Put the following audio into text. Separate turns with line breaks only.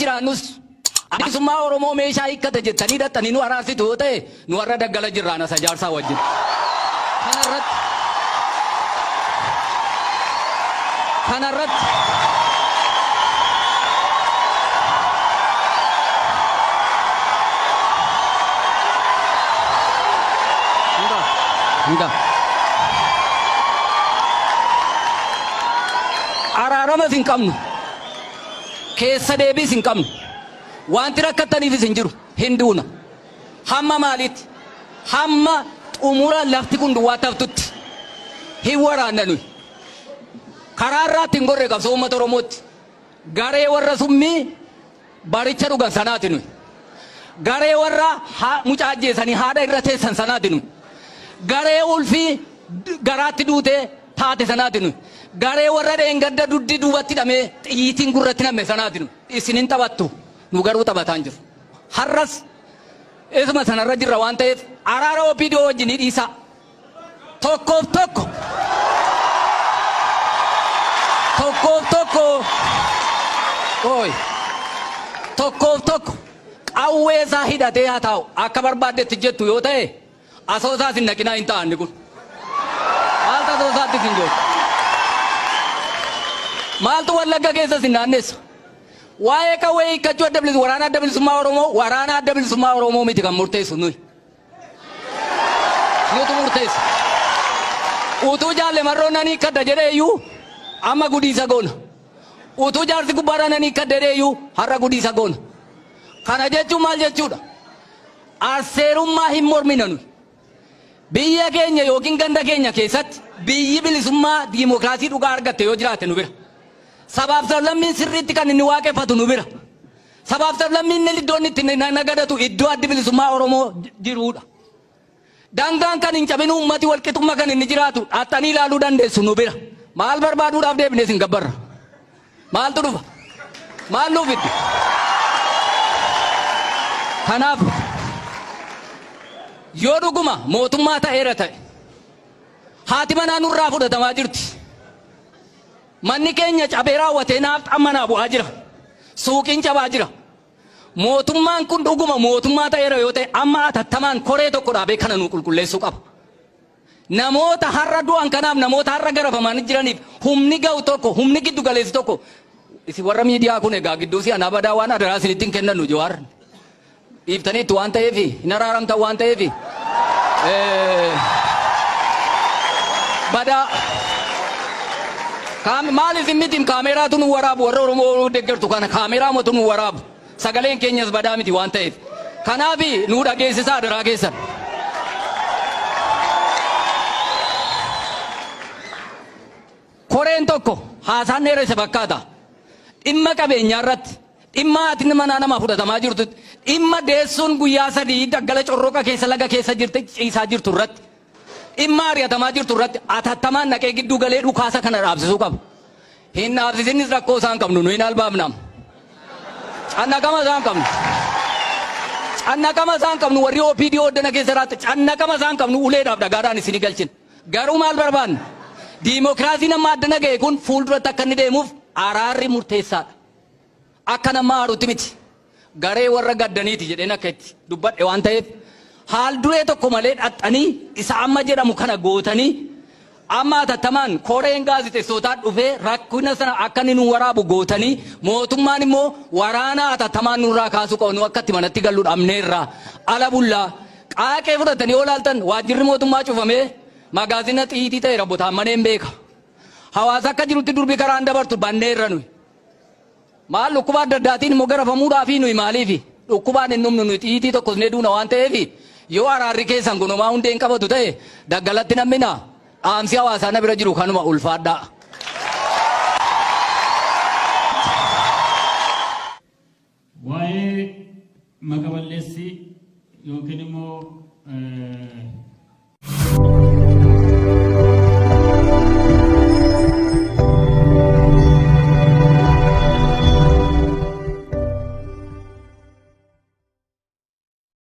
jiraannus bilisummaa Oromoo meeshaa hiikkate jettanii dhaxxanii nu araarsitu yoo ta'e nu warra daggala jirraan asa jaarsaa wajjin. Kanarratti kanarratti Hinga hinga araaramas hin qabnu keessa deebiis hin qabnu wanti rakkattaniifis hin jiru hin duuna hamma maaliitti hamma xumura lafti kun duwwaa taftutti hin waraanna nuyi karaa irraatti hin gorre qabsoo uummata Oromootti garee warra summii baricha dhugan sanaati nuyi garee warra mucaa ajjeesanii haadha irra teessan sanaati nuyi garee ulfii garaatti duutee taate sanaati nuyi garee warra dheengadda duddi duubatti hidhamee xiyyiitiin gurratti namme sanaati nuyi isin hin taphattu nu garuu taphataa hin jiru har'as isuma sanarra jirra waan ta'eef araara OPDO wajjin ni dhiisaa tokkoof tokko tokkoof tokko ooy tokkoof tokko qawwee isaa hidhatee haa taa'u akka barbaaddetti jettu yoo ta'e asoosaas hin naqinaa hin ta'anni kun maaltu asoosaatti hin jiru maaltu wallagga keessas hin naanneessa waa'ee qawwee hiikkachuu adda bilisummaa waraana adda bilisummaa Oromoo waraana adda bilisummaa Oromoo miti kan murteessu nuyi nutu murteessa utuu jaalle marroo nan hiikkadha jedhee iyyuu amma gudiisa goona utuu jaarsi gubbaadhaa nan hiikkadha jedhee iyyuu har'a gudiisa goona kana jechuun maal jechuudha arseerummaa hin mormina nuyi biyya keenya yookiin ganda keenya keessatti biyyi bilisummaa diimokiraasii dhugaa argatte yoo jiraate nu bira sabaaf sablammiin sirriitti kan inni waaqeffatu nu bira sabaaf sablammiin inni iddoon itti nagadatu iddoo addi bilisummaa Oromoo jiruudha. Dangaan kan hin cabin uummati walqixummaa kan inni jiraatu dhaattanii ilaaluu dandeessu nu bira. Maal barbaaduudhaaf deebinee isin gabbarra? Maaltu dhufa? Maal nuuf itti? Kanaaf yoo dhuguma mootummaa ta'eera ta'e haati manaa nurraa fudhatamaa jirti. Manni keenya cabee raawwatee naaf manaa bu'aa jira. Suuqiin cabaa jira. Mootummaan kun dhuguma mootummaa ta'eera yoo ta'e amma atattamaan koree tokko dhaabee kana nu qulqulleessuu qaba. Namoota har'a du'an kanaaf namoota har'a garafamaa jiraniif humni ga'u tokko humni giddu galeessi tokko isin warra miidiyaa kun egaa gidduu si anaa badaa waan adaraa isinitti hin kennannu Jawaar. Dhiiftaniitti waan ta'eef hin araaramtan waan ta'eef badaa maal isin miti kaameeraatu nu waraabu warra Oromoo deeggartu kana kaameeraa matu nu waraabu sagaleen keenyas badaa miti waan ta'eef kanaaf nu dhageessisaa adaraa keessan. Koreen tokko haasaan dheeresse fakkaata. Dhimma qabeenyaa irratti dhimma haati manaa namaa fudhatamaa jirtu dhimma deessuun guyyaa sadii daggala corroqa keessa laga keessa jirti ciisaa jirtu irratti dhimma ari'atamaa jirtu irratti atattamaan naqee gidduu galee dhukaasa kana dhaabsisuu qaba. Hin dhaabsisinis rakkoo isaan qabnu nu hin albaafnam. Cannaqama isaan qabnu. Cannaqama isaan qabnu warri OPD oddana keessa jiraatu cannaqama isaan qabnu uleedhaaf dhagaadhaan isinii galchina. Garuu maal barbaanna? Diimokiraasiin amma addana ga'e kun fuulduratti akka inni deemuuf araarri murteessaadha. Akka nama aarutti miti. Garee warra gaddaniiti jedheen akka itti dubbadhe waan ta'eef haal duree tokko malee dhaxxanii isa amma jedhamu kana gootanii amma atattamaan koreen gaazexeessootaa dhufee rakkina sana akka inni nu waraabu gootanii mootummaan immoo waraana atattamaan nurraa kaasuu qabu nu akka itti manatti gallu dhabneerra ala bullaa qaaqee fudhatanii yoo laaltan waajjirri mootummaa cufamee magaazina xiitii ta'e rabbotaan maneen beeka. Hawaasa akka jirutti durbi karaan dabartu banneerra nuyi. Maal dhukkuba adda addaatiin immoo garafamuudhaafi nuyi maaliifi dhukkubaan hin dhumnu nuyi xiitii tokkos ne duuna waan ta'eef yoo araarri keessan kun homaa hundee hin qabatu ta'e daggalatti nammina dhaamsi hawaasaa na bira jiru kanuma ulfaadhaa.
Waa'ee maqa balleessii yookiin immoo